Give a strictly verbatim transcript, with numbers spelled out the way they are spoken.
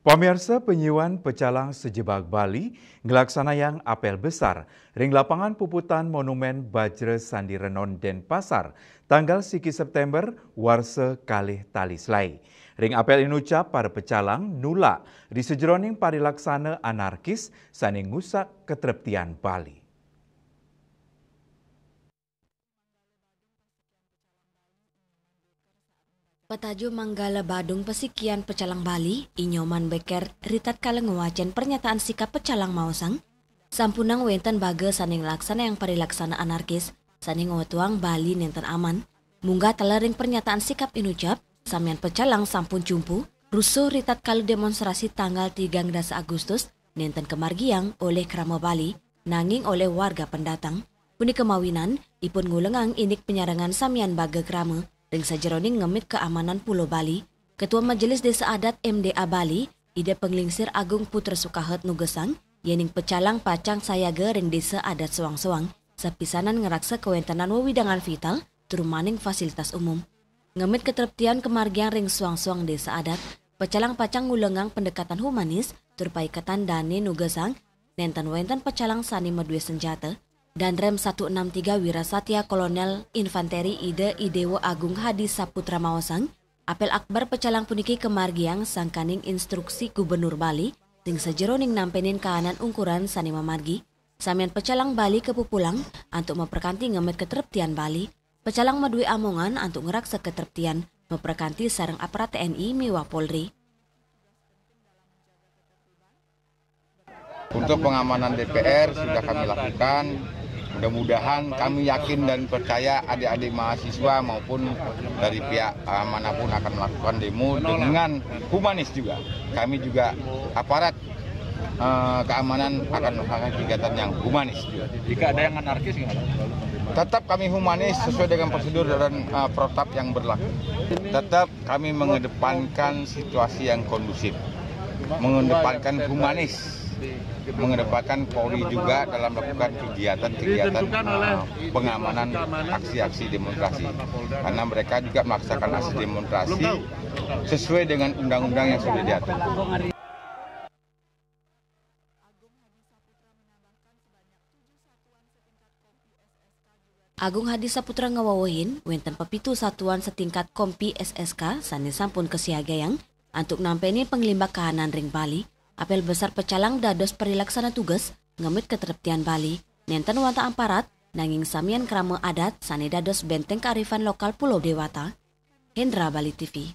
Pamirsa, penyiwan pecalang sejebag Bali ngelaksanayang apel besar ring lapangan puputan Monumen Bajra Sandi Renon, Denpasar, tanggal siki September warsa kalih tali selae. Ring apel inucap, para pecalang nulak ri sajeroning parilaksana anarkis sane ngusak ketreptian Bali. Petaja manggala badung pasikian pecalang Bali, I Nyoman Becker, ritatkala ngwacen pernyataan sikap pecalang maosang, sampunang wenten baga sane nglaksanayang parilaksana anarkis sane ngwetuang Bali nenten aman. Munggah taler ring pernyataan sikap inucap, samian pecalang sampun cumpu, rusuh ritatkala demonstrasi tanggal tigang dasa Agustus nenten kamargiang olih krama Bali, nanging olih warga pendatang. Punika mawinan, ipun ngulengang indik penyarengan samian baga krama ring sajeroning ngemit keamanan Pulo Bali. Ketua Majelis Desa Adat M D A Bali, Ida Penglingsir Agung Putra Sukahet nugesang, yening pecalang pacang sayaga ring desa adat soang-soang, sapisanan ngraksa kawentenan wewidangan vital tur maning fasilitas umum. Ngemit ketreptian kamargiang ring soang-soang desa adat, pecalang pacang ngulengang pendekatan humanis tur paiketan dane nugesang, nenten wenten pecalang sane madue senjata. Danrem satu enam tiga Wirasatya Kolonel Infanteri Ida I Dewa Agung Hadi Saputra maosang, apel akbar pecalang puniki kamargiang sangkaning instruksi Gubernur Bali ring sajeroning nampenin kaanan ungkuran sane mamargi. Samian pecalang Bali kapupulang antuk maprekanti ngemit ketreptian Bali. Pecalang madue amongan antuk ngraksa ketreptian, maprekanti sareng aparat T N I miwah Polri. Untuk pengamanan D P R sudah kami lakukan. Mudah-mudahan, kami yakin dan percaya adik-adik mahasiswa maupun dari pihak, eh, manapun akan melakukan demo dengan humanis juga. Kami juga, aparat, eh, keamanan akan melakukan kegiatan yang humanis juga. Jika ada yang anarkis, gimana? Tetap kami humanis sesuai dengan prosedur dan, eh, protap yang berlaku. Tetap kami mengedepankan situasi yang kondusif, mengedepankan humanis, mengedepankan Polri juga dalam melakukan kegiatan-kegiatan, eh, pengamanan aksi-aksi demonstrasi. Karena mereka juga melaksanakan aksi demonstrasi sesuai dengan undang-undang yang sudah diatur. Agung Hadi Saputra ngawewehin, wenten pepitu satuan setingkat Kompi S S K sane sampun kasiagayang antuk nampenin panglimbak kahanan ring Bali. Apel besar pecalang dados parilaksana tugas ngemit ketreptian Bali. Nenten wantah aparat, nanging samian krama adat sane dados benteng kearifan lokal Pulau Dewata. Hendra, Bali T V.